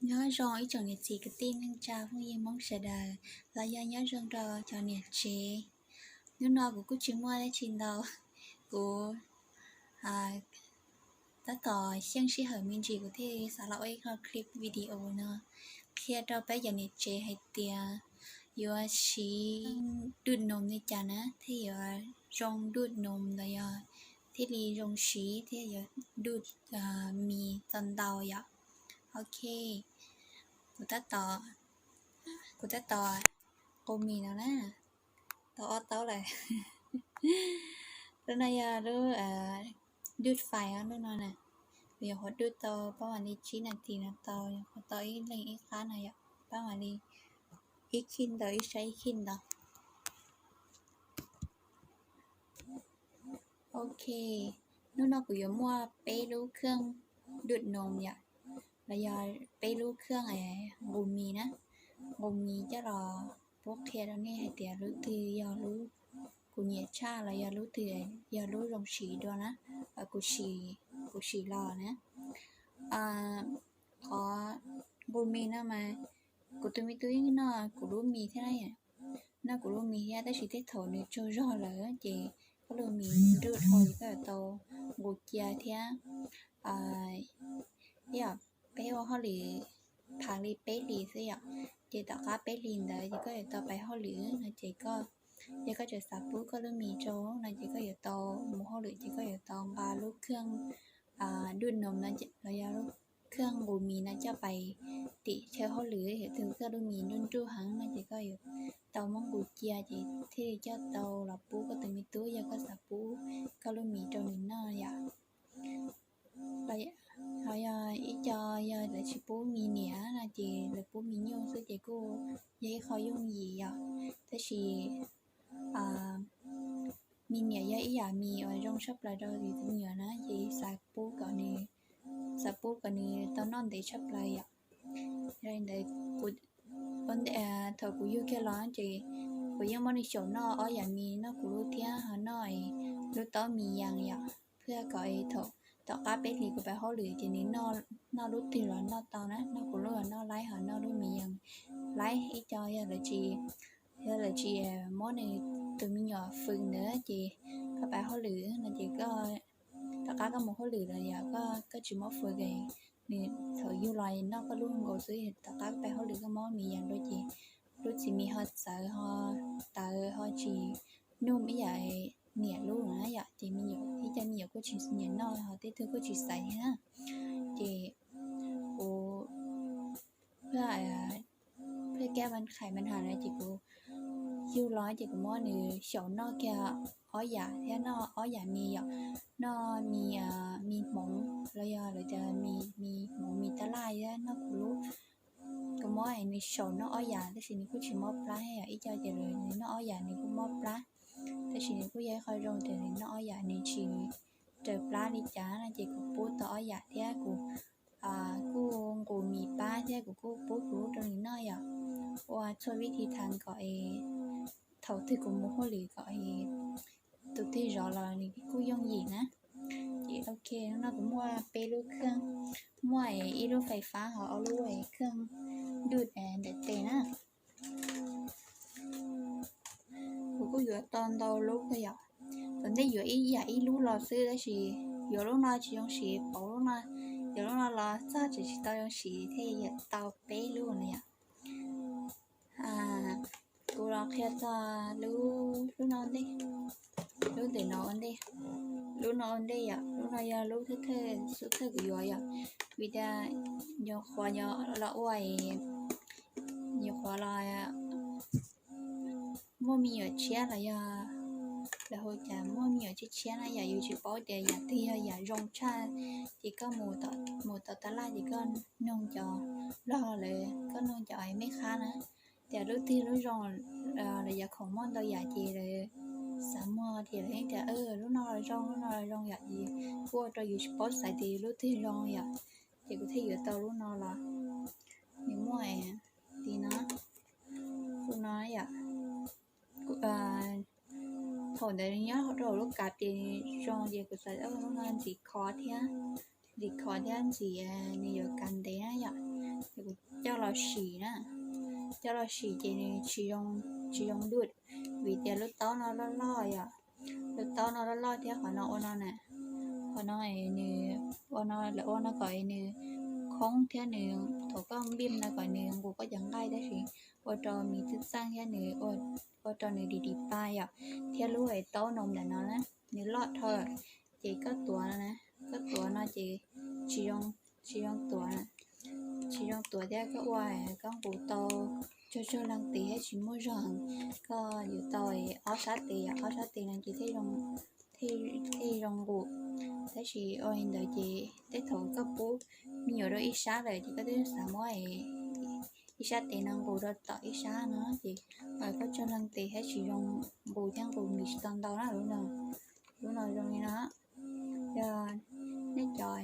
Nyob zoo ib tsoom niam txiv kwv tij neej tsa phooj ywg Hmoob sawv daws, los yog nyob zoo rau cov niam tsev. Hnub no kuv kuj tsis muaj dab tsi ntau, kuv tab tom xyeej sij hawm me ntsis kuv thiaj xav los ua ib qho clip video no qhia rau peb cov niam tsev hais tias yuav siv duj noos li cas na thiaj yuav zoo duj noos los yog thiaj li zoo siv thiab yuav duj mis txaus ntau yom. Ok, kuv tab tom, kuv tab tom qus mis no na, tau ob taub lawm. Lub no yog lub duj fais lub no na, kuv yuav qhuav duj tau pab mam li tsib nas this no tau, qhuav tau ib leeg ib qab no yom, pab mam li ib khij ntau ib sab ib khij ntau. Ok, hnub no kuv yuav muaj peb lub kheej duj noos yom, los yog peb lub kheej nqus mis na, nqus mis coj los pub qhia rau nej hais tias lub twg yog lub kuv nyiam tshaj los yog lub twg yog lub zoo siv dua na, kuv, kuv siv los na. Qhov nqus mis no mas kuv tus me tub yeej noj kuv lub mis thiab na, noj kuv lub mis thiab, tab sis tej thaum nws tsaug zog lawm ces koj lub mis nruj dhau ces koj yuav tau nqus cia thiab. Ib yam peb ua hauj lwm phav li peb hlis xwb yom, ces tom qab peb hlis ntawd ces koj yuav tau pais hauj lwm no ces koj, yog koj tseem xav pub koj lub mis rau no ces koj yuav tau mus hauj lwm ces koj yuav tau nqa lub kheej duj noos no los yog lub kheej nqus mis no coj pais tim chaw hauj lwm, yog tus koj lub mis nruj nruj heev no ces koj yuav tau muab nqus cia ces thiaj li coj tau los pub koj tus me tub yog koj xav pub koj lub mis rau nws noj yom. Ho yog ib co yog lawv tsis pub mis niam no ces lawv pub mis nyuj xwb ces kuj yog ib qho yooj yim yom. Tab sis mis niam yog ib yam mis uas zoo tshaj plaws rau yus tus me nyuam na ces xav pub kom nws, xav pub kom nws tau noj ntev tshaj plaws yom. Yog li ntawd kuv, thaum kuv yug kiag los ces kuv yeej muab nws xyaum noj ob yam mis, noj kuv lub thiab ho noj lub taub mis yas yom, thiaj kom thaum tom qab peb hlis kuv pais hauj lwm ces nws noj lub twg los noj tau na, noj kuv lub los noj laib ho noj lub mis yas laib. Ib co yog lawv tsis, yog lawv tsis muab nws tus me nyuam fws ntawd ces koj pais hauj lwm no ces koj tom qab koj mus hauj lwm los yog koj tsis muab fws ces nws thaum yug los noj koj lub nkaus xwb, tom qab koj pais hauj lwm koj muab mis yas rau ces lub txiv mis ho txawv ho tawv ho tsis num ib yam niam lub na yom, ces me nyuam, ib co me nyuam kuj tsis nyiam noj ho tej tug kuj tsis xaiv thiab na. Ces kuv thiaj, thiaj kab vaj qhais vaj ham na ces kuv yug los ces kuv muab nws xyaum noj kiag ob yam thiab, noj ob yam mis yom, noj mis, mis hmoov los yog lawv tias mis, mis hmoov mis tab laj thiab noj kuv lub. Kuv muab nws xyaum noj ob yam tab sis nws kuj tsis mob plab yom, ib co ces nws noj ob yam nws kuj mob plab, tab sis nws kuj yog ib qho zoo tias nws noj ob yam nws tsis raws plab li cas no ces kuv pub tau ob yam thiab kuv kuj nqus mis pab thiab kuv kuj pub kuv lub rau nws noj yom. Ua txhua vib thi thas kom thaum twg kuv mus hauj lwm kom tus twg zov los nws kuj yooj yim na. Ces ok, hnub no kuv muaj peb lub kheej, muaj ib lub fais fab ho ob lub kheej duj ntawm tes na. Kuv kuj yuav tau ntau lub kawg yom. Thaum ntej yuav ib yam ib lub los xwb tab sis yuav lub no tsis zoo siv, pauv lub no, yuav lub no los txog tseem tsis tau zoo siv thiaj yuav tau peb lub no yom. Kuv los qhia txog lub, lub no ntej, lub ntawm no ua ntej, lub no ua ntej yom, lub no yog lub thawj thawj xub thawj kuv yuav yom, vim tias nyuam qhuav los ua, nyuam qhuav los muaj me nyuam tshiab los yog lawv hu cas muaj me nyuam tshiab tshiab na yom, yus tsis paub tias yam twg yog yam zoo tshaj, ces koj mus tom tab laj ces koj noog cov log lawv, koj noog cov mej qhab na, tias lub twg lub zoo, los yog khoom muaj ntau yam ces lawv xav muag ces lawv yeej tias lub no los zoo, lub no los zoo yom, ces kuj ua rau yus tsis paub xaiv tias lub twg zoo yom, ces kuv thiaj yuav tau lub no los. Nws muaj li no, lub no yom, thaum ntawd nyob rau lub kav ces zoo ces kuv xav lub no ntxim khov thiab, ntxim khov thiab ntxim nws yuav kav ntev na yom, ces kuv coj los sim na, coj los sim ces nws tsis zoo, tsis zoo dua, vim tias lub taub no loj loj yom, lub taub no loj loj thiab qhov no ua no na, qhov no nws ua no, lawv ua no kom nws khoob thiab nws thaum koj npij no kom nws nqus koj cov nqaij tab sis ua rau mis txawj txeej thiab nws ua rau nws dim dim pa yom. Thiab lub taub no ntawm no na, nws loj dhau lawm, ces koj tuav no na, koj tuav no ces tsis zoo, tsis zoo tuav, tsis zoo tuav thiab koj ua koj nqus tau tsaug tsaug leej tes thiab tsis muaj zog, koj yuav tau ob sab tes, ob sab tes no ces thiaj zoo nqus. Tab sis ua li ntawd ces tej thaum koj pub me nyuam rau ib sab lawm ces koj twb xav muab ib sab tes no nqus rau tom ib sab no ces koj tsaug leej tes thiab tsis zoo nqus thiab nqus mis tsis tau ntau na. Lub no zoo li no, yog nej cov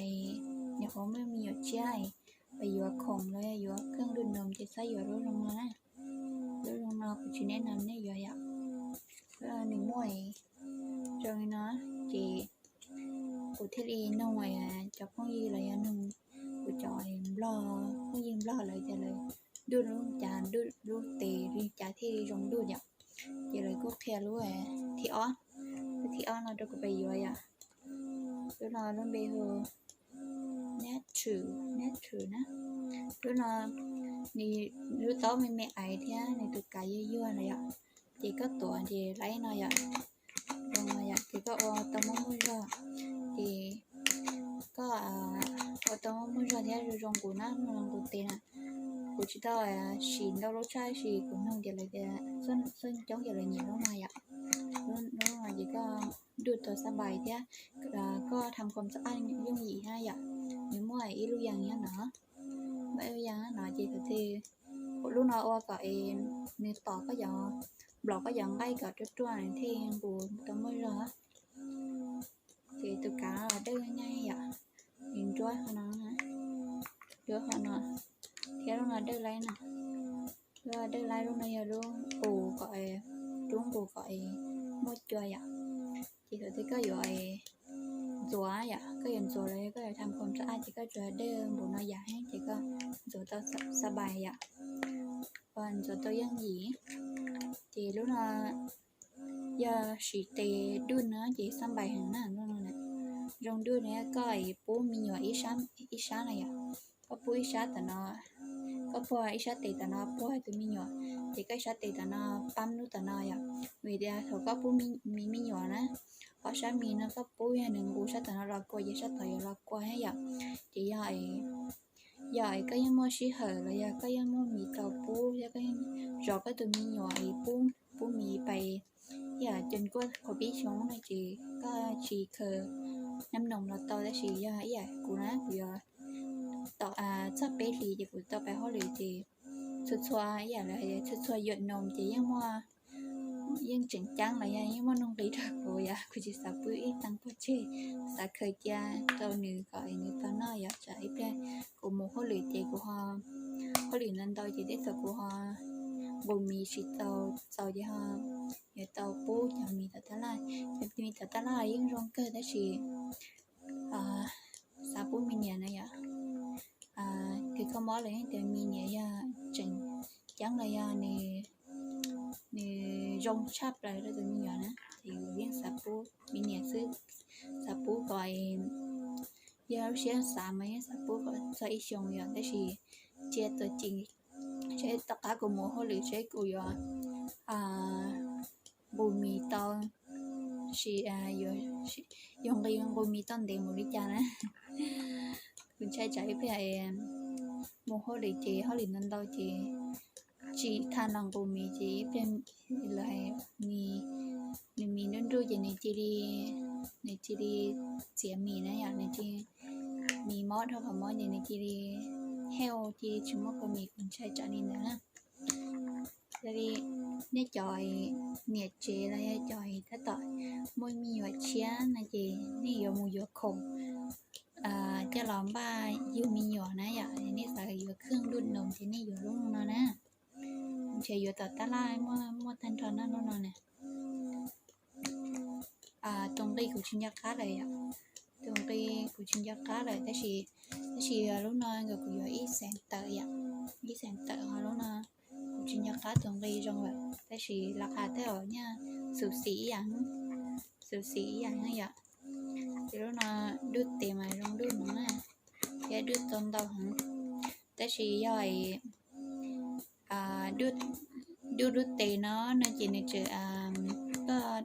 nyuam qhuav muaj me nyuam tshiab es yuav khoom los yog yuav kheej dub noos ces txhob yuav lub zoo no na. Lub zoo no kuv tsis neb no nej yuav yom. Nws muaj zoo li no ces kuv thiaj li nug cov phooj ywg los yog nug kuv cov nplog, phooj ywg nplog lawv tias lawv dub lub cas, dub lub tes li cas thiaj li zoo dub yom. Ces lawv kuj qhia lub thib ob, lub thib ob no rau kuv pab yuav yom. Lub no lub npe hu Nature, Nature na. Lub no nws lub taub me me aiv thiab nws tus kav yuag yuag na yom. Ces koj tuav ces laib no yom, zoo no yom, ces koj ua tau muaj muaj zog. Ces koj ua tau muaj muaj zog thiab zoo zoo nqus na, zoo nqus tes na. Kuv tsis tau sim ntau lub tshaj sis kuv nug tias lawv tias txhua coob ces lawv nyiam lub no yom. Lub no ces koj dub tau xab npais thiab koj tham kom txoj aj yooj yim thiab yom. Nws muaj ib lub yas nyob no, muaj ib lub yas nyob no ces thaum twg lub no ua kom nws tom koj cov, nplaum koj cov nqaij kom ruaj ruaj nws thiaj nqus tau muaj zog. Ces tus kav dawb nyab yom, nws nruab qhov no, nruab qhov no, thiab lub no dawb laib no. Lub dawb laib lub no yog lub nqus kom, lub nqus kom muaj cua yom. Ces thaum twg koj yuav ntxuav yom, koj yuav ntxuav los yog koj yuav tham kom txoj aj ces koj tsuas dawb npaum no yam heev ces koj ntxuav tau xab npais yom, ntxuav tau yooj yim. Ces lub no yog sim tes dub no ces xab npais heev na, lub no zoo dub no koj pub me nyuam ib sab no yom. Koj pub ib sab tom no, koj puag ib sab tes tom no puag tus me nyuam, ces koj ib sab tes tom no pab lub tom no yom. Vim tias thaum koj pub me, me nyuam na, ob sab mis no koj pub yog nws nqus sab tom no los kua ces sab tom yuav los kua thiab yom. Ces yog, yog koj yeej muaj sij hawm los yog koj yeej muaj mis tau pub thiab koj yeej zov koj tus me nyuam es pub, pub mis pais ib yam cuag kuaj qhov pib xyoo no ces koj tsis khaws nab noos los tau, tab sis yog ib yam kuv na kuv yuav tom txog peb hlis ces kuv tau pais hauj lwm ces txhua txhua ib yam li txhua txhua yuam noos ces yeej muaj, yeej tseem ceeb los yog yeej muaj nuj nqis rau kuv yom. Kuv tsis xav pub ib teev pov tseg, xav khaws cia rau nws kom nws tau noj yom. Tsam ib pliag kuv mus hauj lwm ces kuv ho, hauj lwm ntau ntau ces tej thaum kuv ho nqus mis tsis txaus ces ho yuav tau pub cov mis tom tab laj. Cov mis tom tab laj yeej zoo kawg tab sis xav pub me niam na yom. Kws kho mob lawv yeej tias me niam yog tseem ceeb los yog nws zoo tshaj plaws rau tus me nyuam na, ces yus yeej xav pub me niam xwb, xav pub kom, yog lub siab xav mas yeej xav pub kom txog ib xyoos yom, tab sis cia tuam ceem, seb tom qab kuv mus hauj lwm seb kuv yuav nqus mis tau, sis yuav, yog nqi nqus mis tau ntev mus li cas na. Kuv ntshai tsam ib pliag mus hauj lwm ces hauj lwm ntau ntau ces tsis tau los nqus mis ces ib pliag lawv hais nws mis nruj nruj ces nws cia li, nws cia li txiav mis na yom, nws cia, mis mob dhau qhov mob ces nws cia li heo cia li tsis muaj kua mis, kuv ntshai tsam li ntawd na. Yog li nej cov niam tsev los yog cov tab tom muaj me nyuam tshiab no ces nej yuav mus yuav khoom coj los npaj yug me nyuam na yom, nej xav yuav kheej dub noos ces nej yuav lub no na. Ntshe yuav tom tab laj muaj, muaj tag nrho na lub no na. Tus nqi kuv tsis nco qab lawm yom, tus nqi kuv tsis nco qab lawm tab sis, tab sis lub no nkawd kuv yuav ib xees tawm yom. Ib xeem tawm ho lub no kuv tsis nco qab tus nqi zoo lawm, tab sis laj qas tej zaum nyaj xum xim ib yam, xum xim ib yam yom. Ces lub no dub tes mas zoo dub no na, thiab dub tau ntau heev, tab sis yog dub, dub tes no no ces nws tseem, koj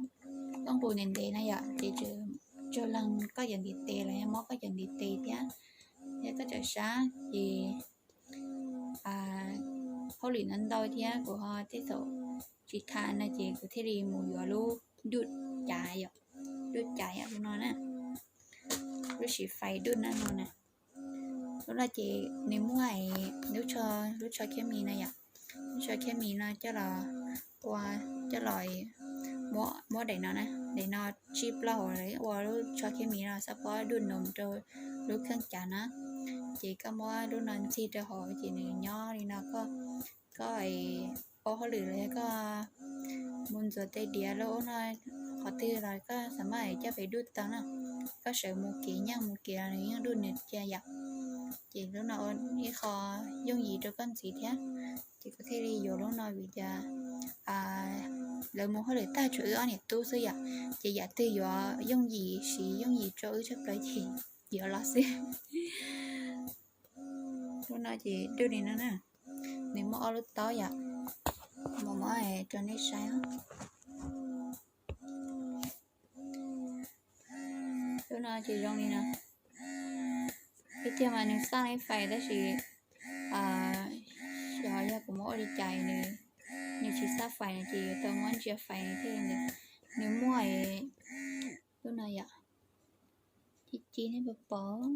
nqus ntev ntev na yom, ces tseem tsaug leeg koj cov ntiv tes los yog mob koj cov ntiv tes thiab, yog koj cov sab ces hauj lwm ntau ntau thiab kuv ho tej thaum tsis tham no ces kuv thiaj li mus yuav lub dub cav yom, dub cav yom lub no na, lub siv fais dub na no na. Lub no ces nws muaj lub tsho, lub tsho khiab mis no yom, lub tsho khiab mis no coj los ua, coj los muab daim no na, daim no tsib plaub hauv lawv ua lub tsho khiab mis no xab phob dub noos rau lub kheej cav na. Ces koj muab lub no ntxig rau hauv ces nws nyob li no, koj, koj ua hauj lwm los yog koj mus ntxuav tes diav los ua no, qhov twg los koj xav mas coj pem dub tau na. Koj sawv mus kev nyob mus kev los nws yeej dub nws cia yom. Ces lub no ua ib qho yooj yim rau koj ntxiv thiab. Ces kuv thiaj li yuav lub no vim tias lawv mus hauj lwm tag tsuas wb ob niam tub xwb yom, ces yam twg yuav yooj yim siv yooj yim rau wb tshaj plaws ces yuav los xwb. Lub no ces dub li no na, nws muaj ob lub taub yom, mam muab rau nej saib. Lub no ces zoo li no, ib tiag mas nws xaj li fais tab sis xyov yog kuv muab ua li cas nws, nws tsis xaj fais no ces yuav tau muab ntsia fais thiaj li ntawd. Nws muaj lub no yom, ci ci nej puas pom,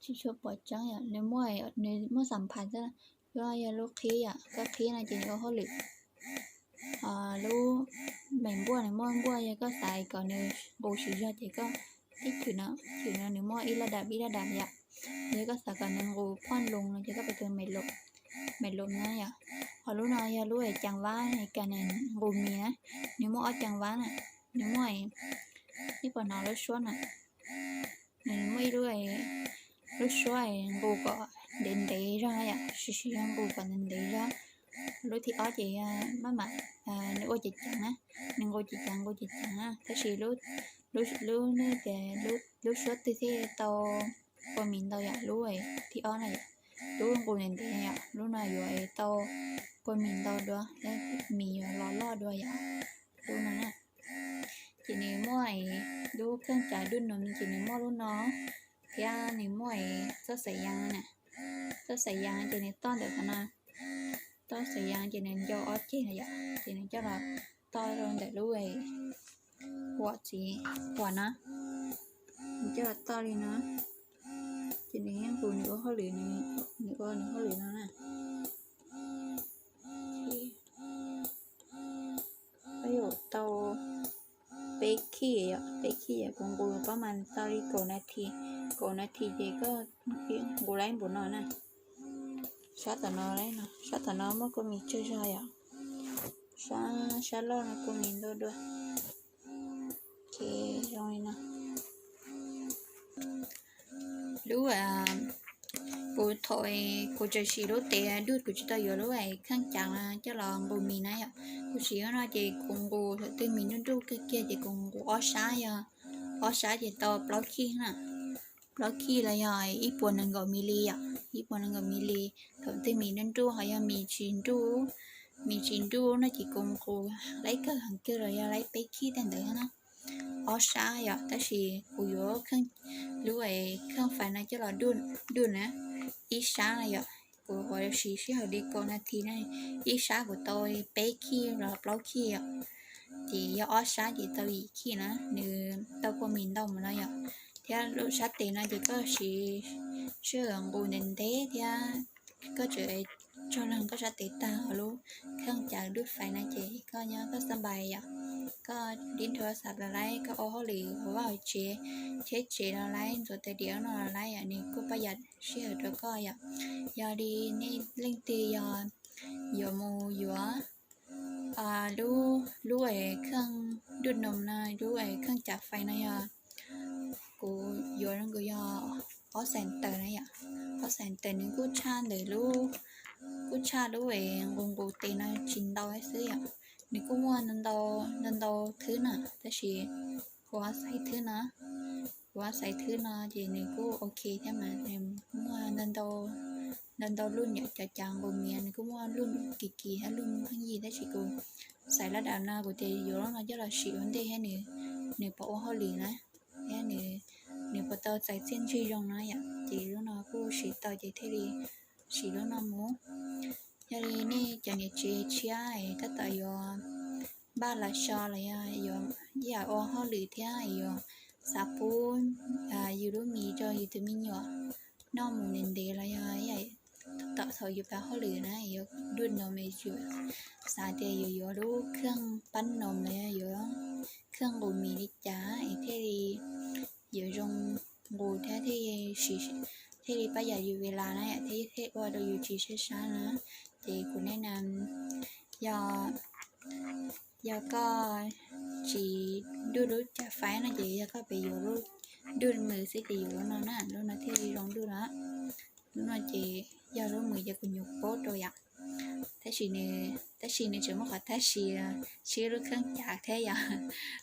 tsis tshua pom tseeb yom, nws muaj, nws muaj xam phas xwb, lub no yog lub qhib yom, koj qhib no ces nws ua hauj lwm. Lub me npuaj nws muaj npuaj, yog koj xav kom nws nqus siv zog ces koj tib chwm no, chwm no nws muaj ib laj dam ib laj dam yom. Yog koj xav kom nws nqus phoj loo no ces koj pab tus me lom na yom. Ho lub no yog lub es cas vab, cas nws nqus mis na, nws muaj ob cas vab na, nws muaj, nej puas hnov lub suab na, nws muaj ib lub, lub suab nqus kom ntev ntev zog yom, siv siv zog nqus kom ntev ntev zog. Lub thib ob ces maj mam, nws ua ceev ceev na, nws nqus ceev ceev nqus ceev ceev na, tab sis lub, lub suab twg thiaj tau kua mis ntau yom, lub thib ob na yom, lub nqus ntev ntev yom, lub no yuav tau kua mis ntau dua, mis yuav los loj dua yom, lub no na. Ces nws muaj lub kheej cav dub noos ces nws muaj lub no, thiab nws muaj txoj xaim yas na, txoj xaim yas ces nws toj ntawm qhov no, toj xaim yas ces nws ncau ob ceg na yom, ces nws coj los toj rau ntawm lub huam txiv huam no, nws coj los toj li no, ces nws yeej nqus nws ua hauj lwm, nws ua nws hauj lwm no na. Yuav tau peb khij yom, peb khij yom, kuv nqus pab mas tau li kaum nas this, kaum nas this ces koj nqus laib npaum no na. Sab tom no, sab tom no muaj kua mis tsawg zog yom, sab, sab loj no kua mis ntau dua. Ces zoo li no. Lub, kuv thaum kuv tseem siv lub tes dub, kuv tsis tau yuav lub kheej cav coj los nqus mis na yom. Kuv siv lub no ces kuv nqus thaum twg mis nruj nruj kiag kiag ces kuv nqus ob sab, yog ob sab ces tau plaub khij na. Plaub khij los yog ib puas nees nkaum mis li yom, ib puas nees nkaum mis li. Thaum twg mis nruj nruj ho yog mis tsis nruj, mis tsis nruj no ces kuv nqus laib kawg heev kiag los yog laib peb khij tej ntawd na. Ob sab yom, tab sis kuv yuav lub kheej fais no coj los dub na, ib sab na yom, kuv ua siv sij hawm li kaum nas this na, ib sab kuv tau peb khij los plaub khij yom, ces yog ob sab ces tau yim khij na, nws tau kua mis ntau mus no yom. Thiab lub sab tes no ces koj siv sij hawm nqus ntev ntev thiab koj tseem tsaug leeg koj sab tes tag, ho lub kheej cav dub fais no ces koj nyob koj xab npais yom, koj dib nrho xav los laib, koj ua hauj lwm hauv vaj hauv tsev, cheb tsev los laib, ntxuav tes diav no los laib yom, nws kuj pab yam sij hawm rau koj yom. Yog li nej leej twg yog yuav mus yuav lub, lub es kheej dub noos no, lub es kheej cav fais no yog kuv yuav, kuv yog call center na yom. Call center nws kuj tshaj ntawm lub, kuj tshaj lub es nqus nqus tes no tsis ntau xwb yom. Nws kuj muaj ntau ntau thwb na, tab sis kuv xaiv thwb no, kuv xaiv thwb no ces nws kuj ok thiab mas nws kuj muaj ntau ntau lub, cov cav nqus mias nws kuj muaj lub kim kim thiab lub pheej yig, tab sis kuv xaiv lub dam no kuv tias yuav lub no coj los sim ua ntej thiab nws, nws puas ua hauj lwm na, thiab nws, nws puas tau txais txiaj ntsig zoo na yom, ces lub no kuj siv tau ces thiaj li siv lub no mus. Yog li nej cov niam tsev tshiab es tab tom yuav npaj los so los yog yuav ib yam ua hauj lwm thiab yuav xav pub yus lub mis rau yus tus me nyuam noj mus ntev ntev los yog tom thaum yus pab hauj lwm na yuav dub no mas yus xav tias yuav yuav lub kheej pab no los yog yuav kheej nqus mis li cas es thiaj li yuav zoo nqus thiab thiaj li pab yam yus ves las na yom, thiab thiaj ua rau yus tsis sab sab na. Ces kuv nej na, yog, yog koj tsis dub lub cav faib no ces yog koj pem yuav lub dub mws xwb ces yuav lub no na, lub no thiaj li zoo dub na. Lub no ces yog lub mws ces kuv nyuam paub rau yom. Tab sis nws, tab sis nws tseem muaj qhov tab sis, siv lub kheej cav thiab yom.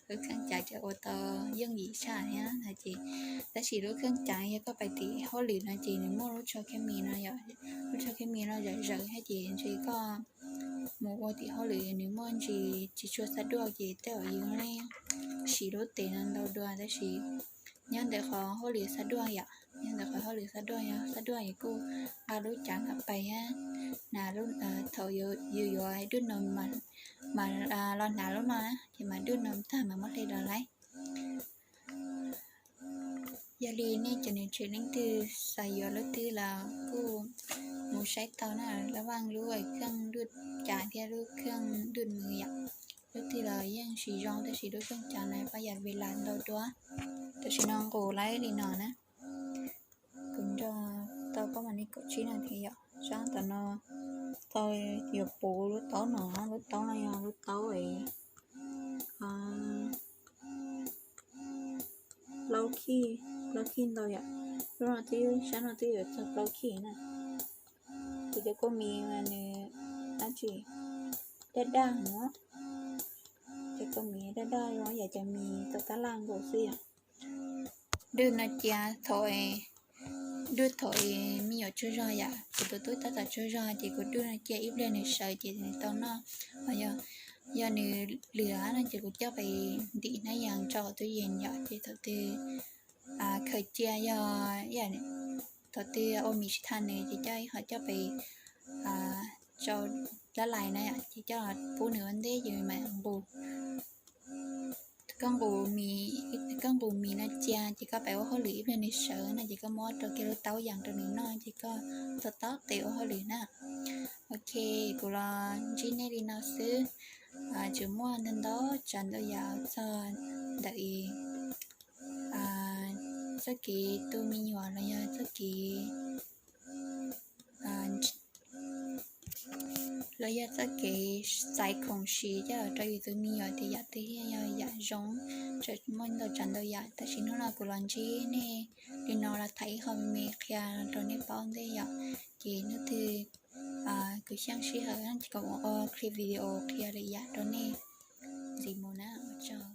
Lub kheej cav tseem ua tau yooj yim tshaj thiab no ces, tab sis lub kheej cav yog koj pais tim hauj lwm no ces nws muaj lub tsho khej mis no yom, lub tsho khej mis no zawm zawm thiab ces ntshe koj mus ua tim hauj lwm nws muaj ntsis tsis tshua xav duaj ces tej zaum yus siv lub tes no ntau dua tab sis nyob ntawm qhov hauj lwm xav duaj yom, nyob ntawm qhov hauj lwm xav duaj, yog xav duaj es kuj nqa lub cav no pais thiab na, thaum yus yuav dub no mas los hnav lub no na ces mas dub no tag mas muab hle los lawm. Yog li nej cov niam tsev leej twg xav yuav lub twg los kuj mus saib tau na, lab vaj lub kheej dub cav thiab lub kheej dub mws yom, lub twg los yeej siv zoo tab sis lub kheej cav na pab yam ves las ntau dua. Tam sim no nqus lawm li no na, kuv nrog tau pab mam li kaum tsib nas this yom, sab tom no tau yuav puv lub taub no, lub taub no yog lub taub es plaub khij, plaub khij ntau yom, lub no twb, sab no twb yuav txog plaub khij na. Kuv cov kua mis mas nws dab tsi, daj daj no, cov kua mis daj daj zoo yam cov mis tau tab laj nkaus xwb yom. Dub no cia thaum, dub thaum me nyuam tsaug zog yom, kuv tus tub tab tom tsaug zog ces kuv dub no cia ib pliag nws sawv ces nws tau noj. Ho yog, yog nws lwm no ces kuv coj pais ntim hnab yas rau hauv tub yees yom, ces thaum twg khaws cia yog, thaum twg ua mis tsis tag nws ces coj ib qho coj pais rau dab lais na yom, ces coj pub nws ua ntej ces mam nqus. Koj nqus mis, koj nqus mis no cia ces koj pais ua hauj lwm ib pliag nws sawv no ces koj muab rau kiag lub taub yas rau nws noj ces koj tau taub tes ua hauj lwm na. Ok, kuv los ntsib nej li no xwb, tseem muaj ntau ntau tsav ntau yam txog ntawm txoj kev tu me nyuam los yog txoj kev los yog txoj kev xaiv khoom siv coj los rau yus tus me nyuam tias yam twg thiaj yog yam zoo, tseem muaj ntau tsav ntau yam. Tab sis hnub no kuv los ntsib nej li no los tham ib qho me me qhia rau nej paub ntej yom. Ces hnub twg kuv xyeej sij hawm ces kuv ua clip video qhia lwm yam rau nej ntxiv mus na, ua tsaug.